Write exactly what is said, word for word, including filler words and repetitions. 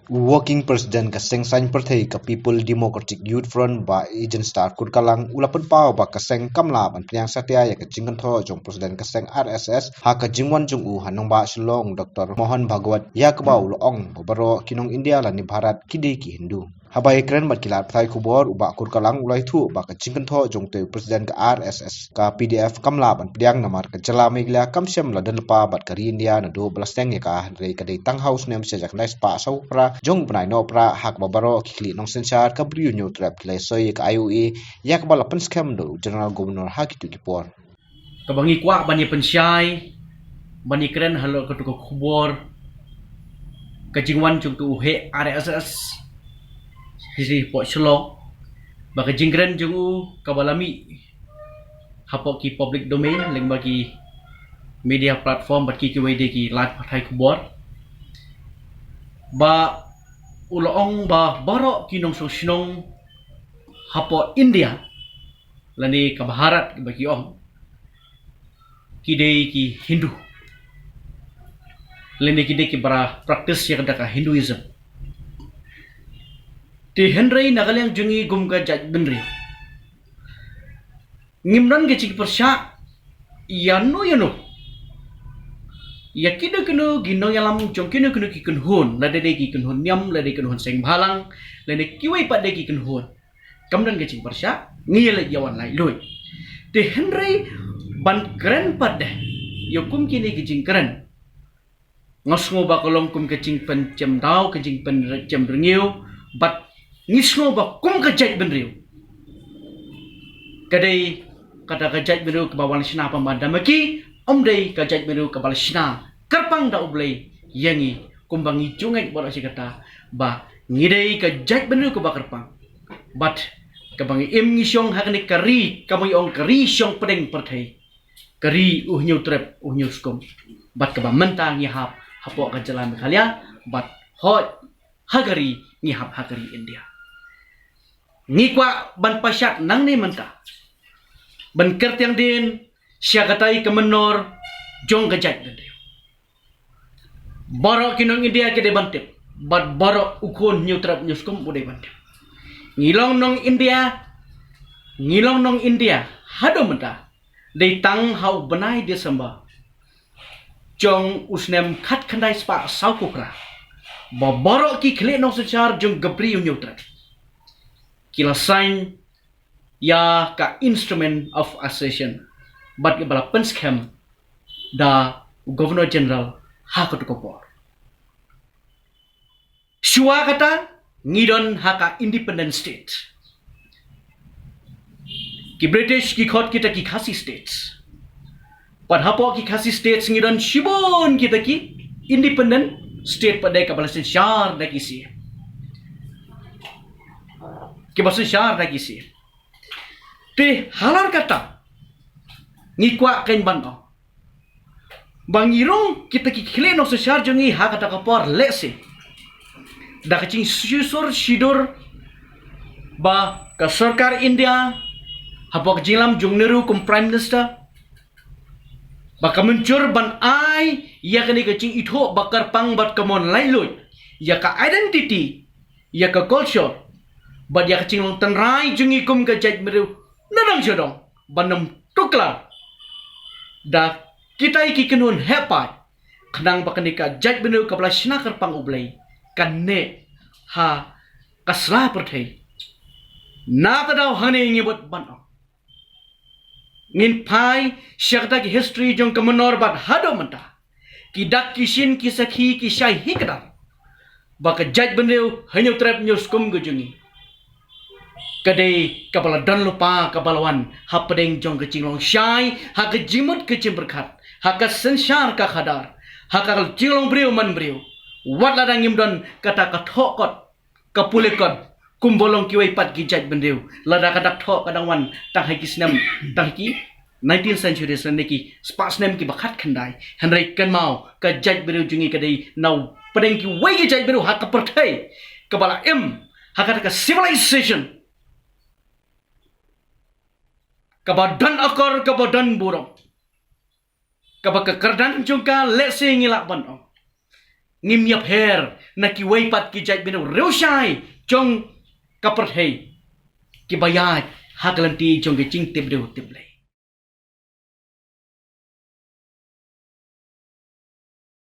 U Working President ka seng saiñ pyrthei ka People Democratic Youth Front, Bah Eugene Star Kurkalang, u la pynpaw ba ka seng kam lah ban pdiang satia ïa ka jingkynthoh jong President ka seng R S S ha ka jingwan jong u ha nongbah Shillong, Doctor Mohan Bhagwat, ïa kaba u la ong ba baroh ki nong India lane Bharat ki dei ki Hindu. Haba ïakren bad ki lad pathai khubor, u Bah Kurkalang u la ïathuh ba ka jingkynthoh jong utei u President ka R S S, ka P D F kam lah ban pdiang namar ka jylla Meghalaya kam shym la don lypa bad ka ri India naduh ba la seng ïa ka, hynrei ka dei tang ha u snem shi hajar khyndai spah saw phra jong u bnai Nohprah, ha kaba baroh ki khlieh nongsynshar ka Bri u Hynñiewtrep ki la ïasoi ïa ka I O A, ïa kaba la pynskhem da u General Governor ha kito ki por. Kaba ngi kwah ban ïa pynshai, ban ïa kren halor kato ka khubor ka jingwan jong uto u heh R S S hi hapoh Shillong, ba ka jingkren jong u kaba la mih hapoh ki public domain, lyngba ki media platform bad ki kiwei de ki lad pathai khubor, ba u la ong ba baroh ki nongshong shnong hapoh India lane ka Bharat ba ki ong, ki dei ki Hindu, lane ki dei kiba practice ïa ka Hinduism. Te hynrei na ka liang jong ngi kum ka jaitbynriew, ngim don ka jingpyrshah ïano ïano, ïa kino kino ki nongïalam jong kino kino ki kynhun, lada dei ki kynhun niam, lada dei kynhun seng bhalang, lane kiwei pat de ki kynhun. Kam don ka jingpyrshah, ngi ïa leit ïa wan laitluid. Te hynrei ban kren pat de ïa kum kine ki jingkren, nga sngew ba ka long kum ka jingpynjem daw, ka jingpynjem rngiew, bad ngi sngew ba kum ka jaitbynriew, ka dei kata ka jaitbynriew kaba wan shna pynban da ma ki, ym dei ka jaitbynriew kaba la shna kyrpang da U Blei ïa ngi, kumba ngi ju ngeit baroh shi katta ba ngi dei ka jaitbynriew kaba kyrpang. Bad kaba ngi im ngi shong ha kane ka ri, kaba ngi ong ka ri shong pdeng pyrthei, ka ri u Hynñiewtrep u Hynñiewskum, bad kaba mynta ngi hap hapoh ka jylla Meghalaya, bad hooid ha ka ri ngi hap ha ka ri India. Ngi kwah ban pashat nangne mynta, ban kyrtiang dien sha katei ka mynnor jong ka jaitbynriew. Baroh ki nong India ki dei ban tip, bad baroh u khun Hynñiewtrep Hynñiewskum u dei ban tip. Ngi long nong India, ngi long nong India haduh mynta, dei tang ha u bnai December jong u snem khatkhyndai spah sawphew phra, ba baroh ki khlieh nongsynshar jong ka Bri u Hynñiewtrep ki la sign ïa ka Instrument of Accession, bad kaba la pynskhem da u Governor General ha kato ka por. Shuwa kata ngi don ha ka independent state. Ki British ki khot kita ki Khasi states. Bad hapoh ki Khasi states ngi don shibun kita ki independent state pat de kiba la synshar da ki C M, kiba synshar da ki C M. Te halor kata ngi kwah kein ban ong ba ngi rung kita ki khlieh nongsynshar jong ngi ha kata ka por, lehse da ka jingshisur shidur ba ka sorkar India hapoh ka jingïalam jong u Nehru kum Prime Minister, ba ka mynjur ban ai ïa kane ka jingithuh ba kyrpang bad ka mon laitluid ïa ka identity, ïa ka culture, bad ïa ka jinglong tynrai jong ngi kum ka jaitbynriew na dang sha dong, ban ym tuklar da kitei ki kynhun heh paid, khnang ba kane ka jaitbynriew kaba la shna kyrpang U Blei kan neh ha ka sla pyrthei. Na kata daw hangne ngi bud ban ong, ngin phai sha kata ki history jong ka mynnor bad haduh mynta, ki dak ki shin ki sakhi ki shai hi kdar ba ka jaitbynriew Hynñiewtrep Hynñiewskum ka jong ngi ka dei kaba la don lypa, kaba la wan hapdeng jong ka jinglong shai, ha ka jingmut ka jingpyrkhat, ha ka synshar ka khadar, ha ka jinglong briew man briew. Wat lada ngim don kata ka thoh kot, ka pule kot kumba long kiwei pat ki jaitbynriew, lada ka dak thoh ka dang wan tang ha ki snem, tang ha ki nineteenth century, snem ne ki spah snem kiba khatkhyndai. Hynrei kynmaw, ka jaitbynriew jong ngi ka dei na pdeng kiwei ki jaitbynriew ha ka pyrthei kaba la im ha kata ka civilization kaba don akor, kaba don burom, kaba ka kyrdan jong ka, lehse ngi lah ban ong, ngim ïapher Na kiwei pat ki jait bynriew riewshai jong ka pyrthei kiba ïaid ha ka lynti jong ki jingtip briew tip Blei.